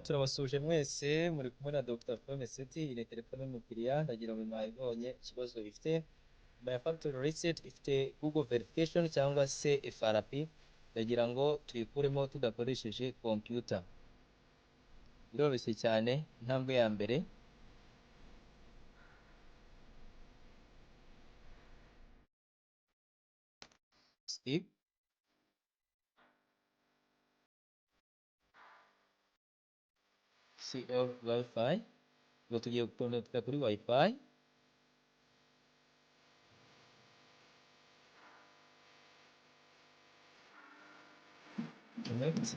Turabasuhuje mwese, muri kumwe na Dr. Meseti. Iyi ni telefone y'umukiriya, ndagira ngo mwayibonye ikibazo ifite. Nyuma ya factory reset ifite Google verification cyangwa se FRP, ndagira ngo tuyikuremo tudakoresheje computer. Biroroshye cyane, intambwe ya mbere skip, CL Wi-Fi, ubwo tugiye gukonekita kuri Wi-Fi. Connect.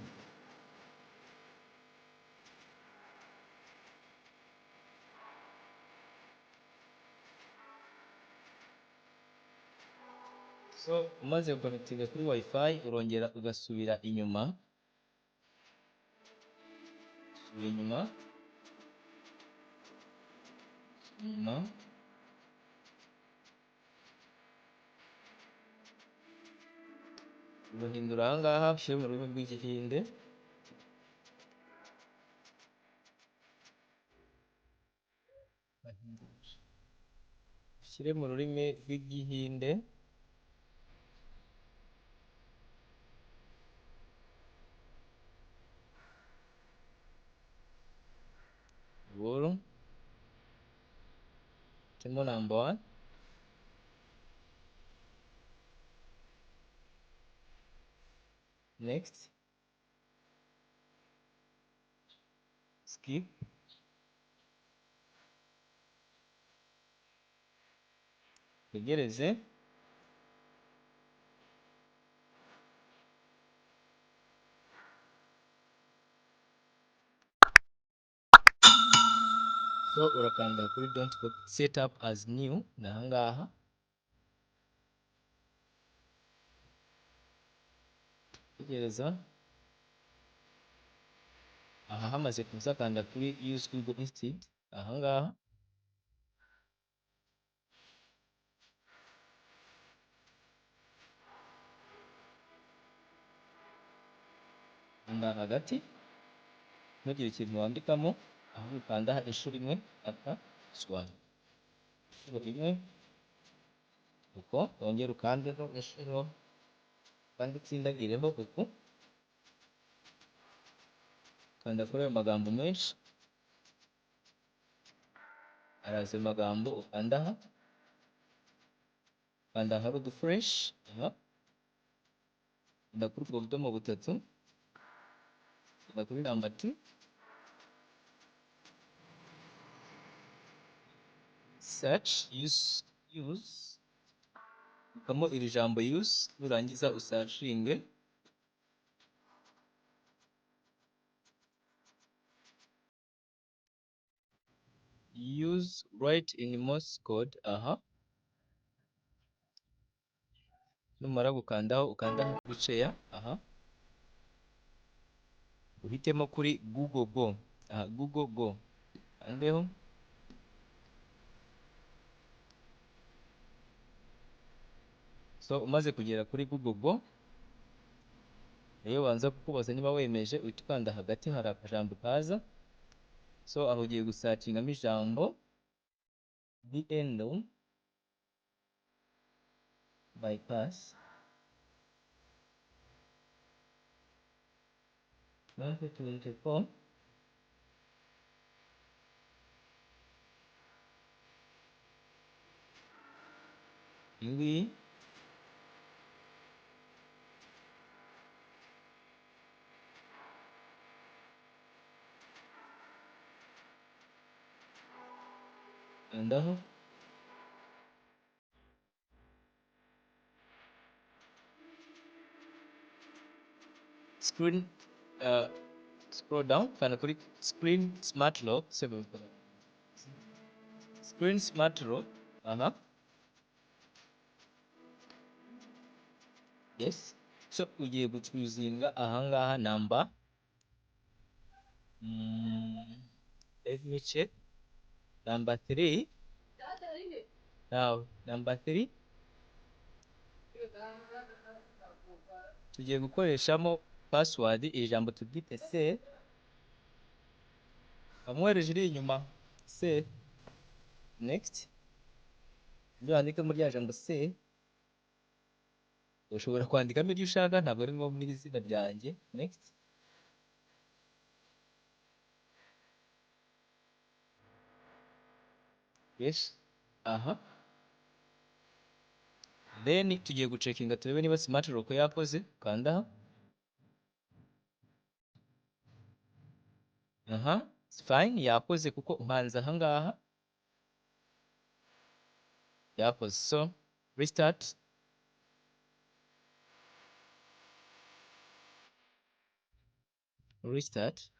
So umaze gukonekitinga kuri Wi-Fi, urongera ugasubira inyuma, subira inyuma, inyuma, ugahindura aha ngaha ushyire mu rurimi rw'Igihinde. Ushyire mu rurimi rw'Igihinde. Buru temo number 1, next, skip, tegereze. So urakanda kuri don't go set up as new, ni aha ngaha. Tegereza aha hamaze kuza, kanda kuri use Google instead aha ngaha. Kanda hagati, ntugire ikintu wandikamo, ahubwo ukanda inshuro imwe aka swa inshuro imwe uko, wongere ukandeho inshuro kandi utsindagireho uku, kanda kuri ayo magambo menshi araza ayo magambo, ukanda aha, kanda ahari udufureshi aha, kanda kuri ubwo budomo butatu, kanda kuri namba 2, search use, use ukamo iri jambo use, nurangiza usearchinge use write in Morse code aha. Numara gukandaho ukanda guceya aha, uhitemo kuri Google Go aha, Google Go andeho. So umaze kugera kuri Google Go, iyo banza kukubaza niba wemeje, uhita ukanda hagati hari akajambo kaza. So aho ugiye gusacingamo ijambo the bypass 2024, iyi ngiyi. Kandaho screen, scroll down, kanda kuri screen smart lock, screen smart lock aha, yes. So ugiye gucuzinga ahangaha number, let me check number 3. Now number 3 tugiye gukoreshamo password, iri jambo turyite se, Wamwohereje iri inyuma C. Next, ibyo wandikamo rya jambo C, ushobora kwandikamo iryo ushaka, ntabwo ari ngombwa iri zina ryanjye. Next, yes, aha. Then tugiye gucekinga turebe niba smart lock yakoze. Kanda aha. Aha, it's fine, yakoze kuko nkanze aha ngaha yakoze. So restart. Restart.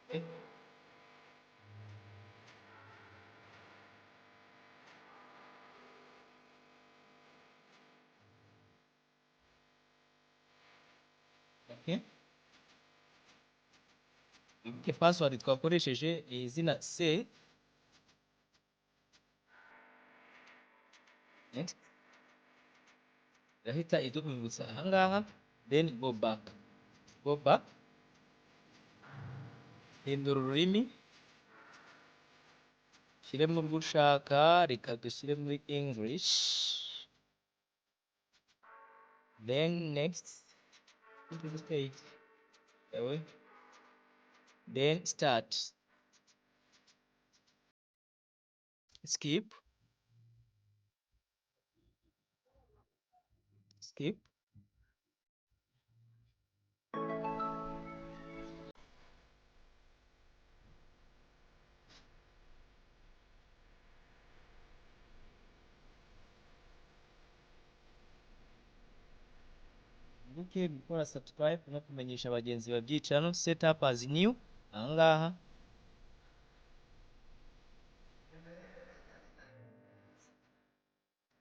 Okay. Okay. Wibuke password twakoresheje ni izina C. Next. Irahita idubibutsa aha ngaha, then go back. Go back. Hindura ururimi, shyiremo urwo ushaka, reka dushyire muri English. Then next, state. Then start. Skip. Skip. Wibuke gukora subscribe no kumenyesha bagenzi babyi channel. Set up as new ahangaha.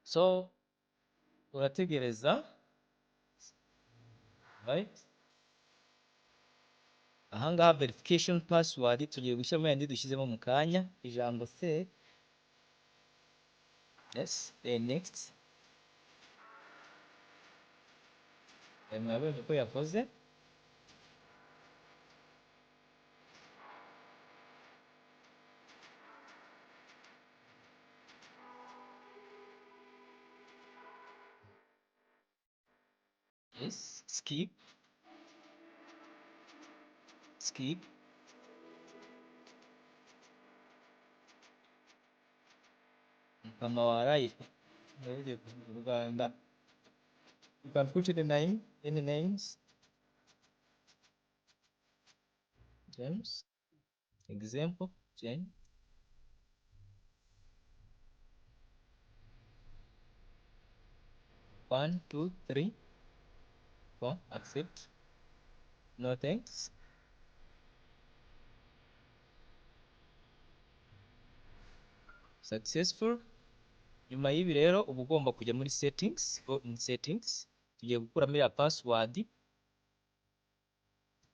So urategereza, right? Ahangaha verification password tugiye gushyiramo yandi dushyizemo mu kanya, ijambo C. Yes, then next. Mwabonye ko yakoze. Yes, skip. Skip. Mama warayi. Rwanda. You can put in the name, any names. James. Example, Jane. 1, 2, 3, 4. Accept. No thanks. Successful. Nyuma y'ibi rero uba ugomba kujya muri settings, go in settings. Tugiye gukuramo iriya password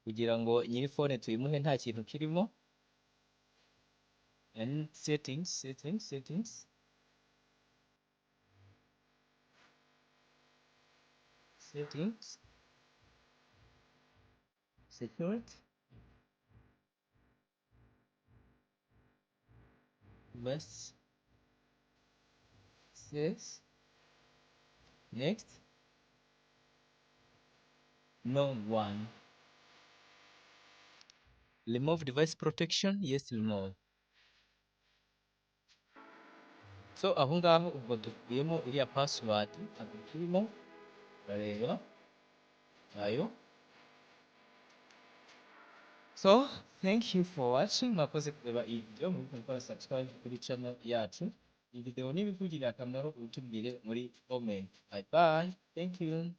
kugira ngo nyiri phone tuyimuhe nta kintu kirimo. And settings, settings, settings. Settings. Security. Best. Yes. Next. No one. Remove device protection. Yes, remove. So aho ngaho ubwo dukuyemo iriya password ntabwo turimo urareba ayo. So thank you for watching. Mwakoze kureba iyi video, mwibuke gukora subscribe kuri channel yacu. Iyi video niba ikugiriye akamaro utubwire muri comment. Bye bye. Thank you.